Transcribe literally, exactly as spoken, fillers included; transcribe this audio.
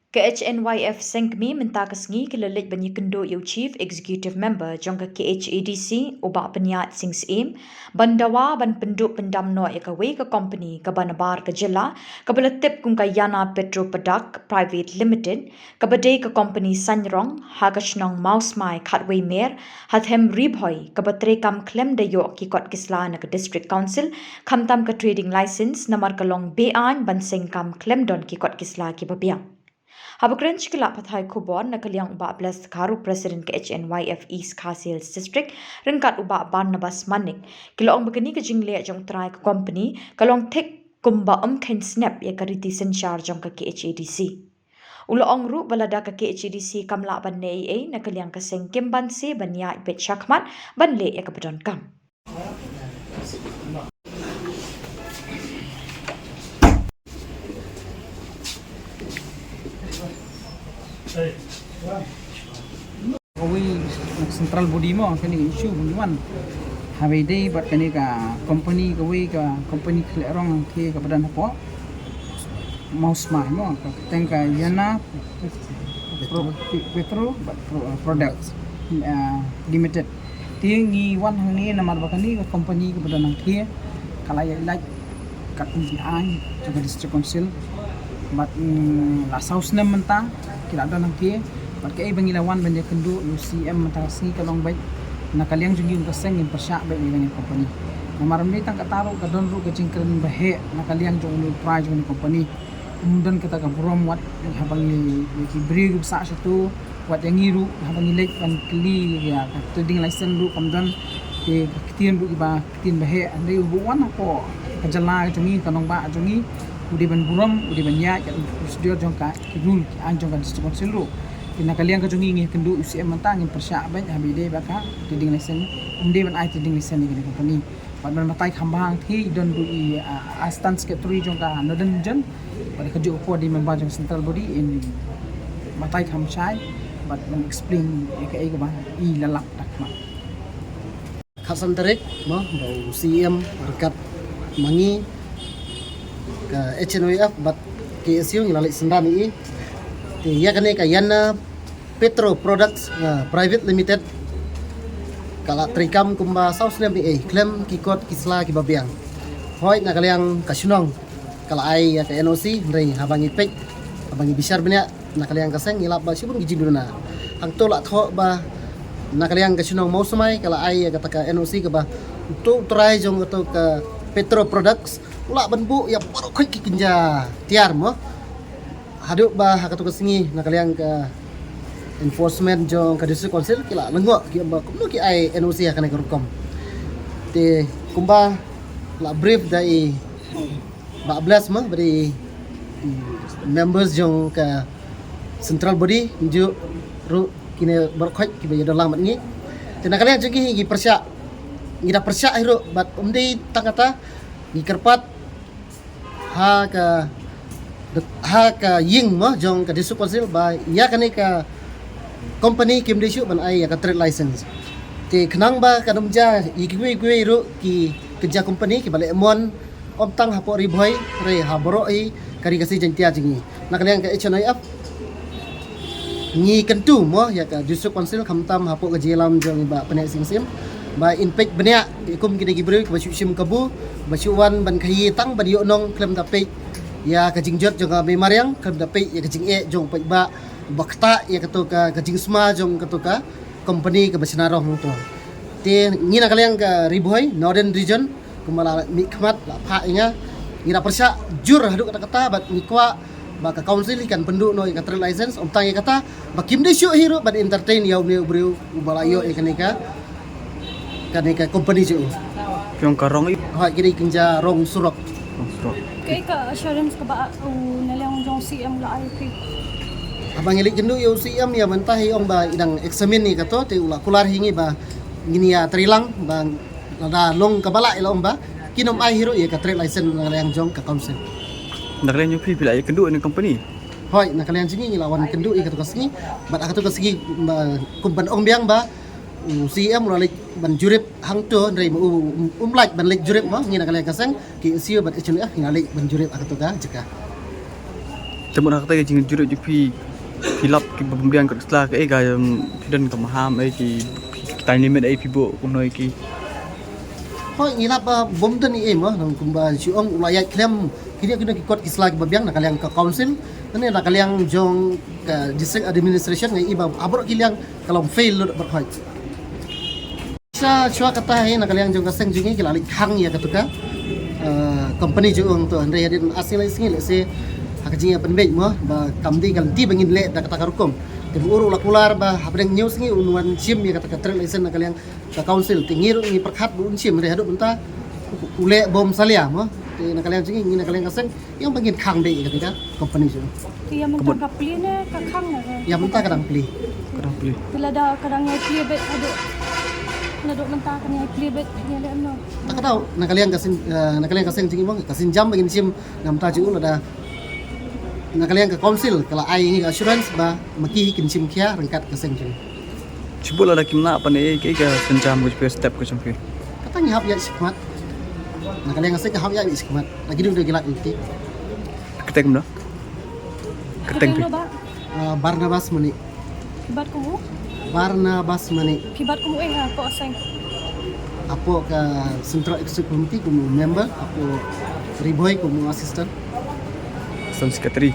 Ka H N Y F Sengkmie mynta ka sngi ki la leit ban ïakynduh ïa u Chief Executive Member jong ka K H A D C, u Bah Pynïaid Sing Syiem, ban dawa ban pynduh pyndam noh ïa kawei ka company kaba nabar ka jylla, kaba la tip kum ka Yana Petro Product Private Limited, kaba dei ka company saiñrong ha ka shnong Mawsmai, Khatwei Mer, ha them Ri Bhoi, kaba treikam khlem da ïoh ki kot ki sla na ka District Council, khamtam ka trading license, namar ka long be-aiñ ban seng kam khlem don ki kot ki sla kiba biang. Haba kren sha ki lad pathai khubor na ka liang u Bah Bless Dkhar, u President ka H N Y F East Khasi Hills District, ryngkat u Bah Barnabas Manik, ki la ong ba kane ka jingleh jong u trai ka company ka long thik kumba ym kheiñ snep ïa ka riti synshar jong ka K H A D C. U la ong ruh ba lada ka K H A D C kam lah ban leh ei ei na ka liang ka seng kim banse ban ïaid beit shakhmat ban leh ïa kaba donkam. Kawei central body mo, kane ka issue ba ngi wan. Haba ïadei bad kane ka company, kawei ka company khleh rong hangthie kaba don hapoh Mawsmai mo, ka kyrteng ka Yana Pro-, Petro, Pro-, Products, ah, Limited. Te ngi wan hangne namar ba kane ka company kaba don hangthie ka la ïaid lait katkum ki aiñ jong ka District Council. Bad, mm, la saw snem mynta ki la don hangthie. Bad kaei ba ngi la wan ban ïakynduh ïa u C M mynta ka sngi ka long beit na ka liang jong ngi kum ka seng ngin pyrshah beit ïa kane ka company. Namar ym dei tang katta ruh, ka don ruh ka jingkren ba heh na ka liang jong u trai jong kane ka company. Ym don kata ka burom wat haba ngi, ki briew kiba sah shato, wat ïa ngi ruh haba ngi leit ban kylli ïa ka trading license ruh kam don. Te ka ktien ruh kiba ktien ba heh, hynrei uba wan hapoh ka jylla ka jong ngi, ka nongbah jong ngi, u dei ban burom, u dei ban ïaid ka procedure jong ka, ki rule ki aiñ jong ka District Council ruh. Te na ka liang ka jong ngi ngi ïakynduh ïa u C M mynta ngin pyrshah beit haba ïadei bad ka trading license, ym dei ban ai trading license ïa kane ka company. Bad ban batai kham bha hangthie i don ruh i, ah, Assistant Secretary jong ka Northern Region. Bad ka juh ka por i member jong ka central body in batai kham shai bad ban explain ïa kaei kaba i la lap da khmat. Khatsan tarik mo, ba u C M ryngkat ma ngi ka H N Y F bad K S U ngi la leit synran ïa i. Te ïa kane ka Yana Petro Products, ah, Private Limited ka la treikam kumba saw snem ïa i khlem ki kot ki sla kiba biang. Hooid, na ka liang ka shnong ka la ai ïa ka N O C, hynrei haba ngi peit, haba ngi bishar bniah na ka liang ka seng ngi lap ba shibun ki jingduna. Hangto la thoh ba na ka liang ka shnong Mawsmai ka la ai ïa kata ka N O C kaba uto u trai jong uto ka Petro Products u lah ban buh ïa baroh khoit ki kynja tiar mo. Haduh ba ha kato ka sngi na ka liang ka enforcement jong ka District Council ki la lyngngoh ki ong ba kumno ki ai N O C ha kane ka rukom. Te kumba la brief da i Bah Bless mo, ba dei i members jong ka central body, ngi ju ruh kine baroh khoit kiba ïadon lang bad ngi. Te na ka liang jong ngi ngi pyrshah, ngi da pyrshah hi ruh bad ym dei tang kata, ngi kyrpad ha ka, ha ka ïing mo jong ka District Council ba ïa kane ka company kim dei shuh ban ai ïa ka trade license. Te khnang ba kan ym jia ïa kiwei kiwei ruh ki kynja company kiba leh mon, ym tang hapoh Ri Bhoi, hynrei ha baroh hi ka Ri Khasi Jaiñtia jong ngi. Na ka liang ka H N Y F ngi kyntu mo ïa ka District Council khamtam hapoh ka jingïalam jong i Bah Pynïaid Sing Syiem ba in peit bniah ïa kum kine ki briew kiba shu shim kabu, ba shu wan ban khaïi tang ban ïoh nong khlem da peit ïa ka jingjot jong ka mei mariang, khlem da peit ïa ka jingeh jong u paidbah, ba ktah ïa kato ka, ka jingsma jong kato ka company kaba shna rong hangto. Te ngi na ka liang ka Ri Bhoi Northern Region kumba la mih khmat la phah ïa nga, ngi da pyrshah jur haduh katta katta bad ngi kwah ba ka council hi kan pynduh noh ïa ka trade license, ym tang ïa kata ba kim dei shuh hi ruh ban entertain ïa une u briew uba la ïoh ïa kane ka, kane ka company jong u. Ki ong ka rong i. Hooid, ki dei kynja rong surok. Rong surok. Kaei ka assurance kaba u na liang jong C M la ai phi? Haba ngi leit kynduh ïa u C M ïa mynta hi ong ba i dang examine ïa kato, te u la kular hi ngi ba ngin ïa treilang ba lada long kaba lah i la ong ba kin ym ai hi ruh ïa ka trade license na ka liang jong ka council. Na ka liang jong phi phi la ïa kynduh ïa une u company? Hooid, na ka liang jong ngi ngi la wan kynduh ïa kato ka sngi. Bad ha kato ka sngi ba kum ban ong biang ba u C M u la leit ban jurip hangto, hynrei ma u um lait ban leit jurip mo, ngi na ka liang ka seng K S U bad H N Y F ngi la leit ban jurip ha kato ka jaka. Te mut ha kata ka jingjurip jong phi, phi lap kiba bym biang kot ki sla, kaei ka, um, phi don ka maham, ei ki, ki time limit ei phi buh kumno ei ki? Hooid, ngi lap ba bym don ei mo, nang kumba shu ong u la ïaid khlem kine kine ki kot ki sla kiba biang na ka liang ka council, ne na ka liang jong ka district administration, ngi i ba ha baroh ki liang ka long fail lut baroh hooid. Sa shuwa kata hi na ka liang jong ka seng jong ngi ki la leit khang ïa katu ka, eh, company jong u to, hynrei hadien ar sngi lai sngi lehse ha ka jingïapynbeit mo ba kam dei ka lynti ba ngin leh da kata ka rukom. Te u ruh u la kular ba hapdeng hynñiew sngi un wan shim ïa kata ka trade license na ka liang ka council. Te ngi ruh ngi pyrkhat ba un shim, hynrei haduh mynta u leh bym salia mo. Te na ka liang jong ngi, ngi na ka liang ka seng, ïa ba ngin khang beit ïa kata ka company jong u. Te ïa mynta ka plie ne ka khang ne ka? Ïa mynta ka dang plie. Ka dang plie. Te lada ka dang ïai plie beit haduh, naduh mynta ka dang ïai plie beit, ïa leh kumno? Ta ka daw na ka liang ka seng, eh, na ka liang ka seng jong ngi mo, ka sienjam ba ngin shim na mynta jong u, lada na ka liang ka council ka la ai ngi ka assurance ba ma ki kin shim khia ryngkat ka seng jong ngi. Shu buh lada kim lah pat ne ei, kaei ka sienjam ka jong phi, step ka jong phi? Kata ngi hap ïaid shakhmat. Na ka liang ka seng ka hap ïaid shakhmat. Lagi dang dei ki lad ïa ki. Kyrteng kumno? Kyrteng phi? Kyrteng no ba? Ah, Barnabas Manik. Phi bat kum u? Barnabas Manik. Phi bat kum u ei hapoh seng? Hapoh ka Central Executive Committee kum u member, hapoh Ri Bhoi kum u assistant. Assistant secretary.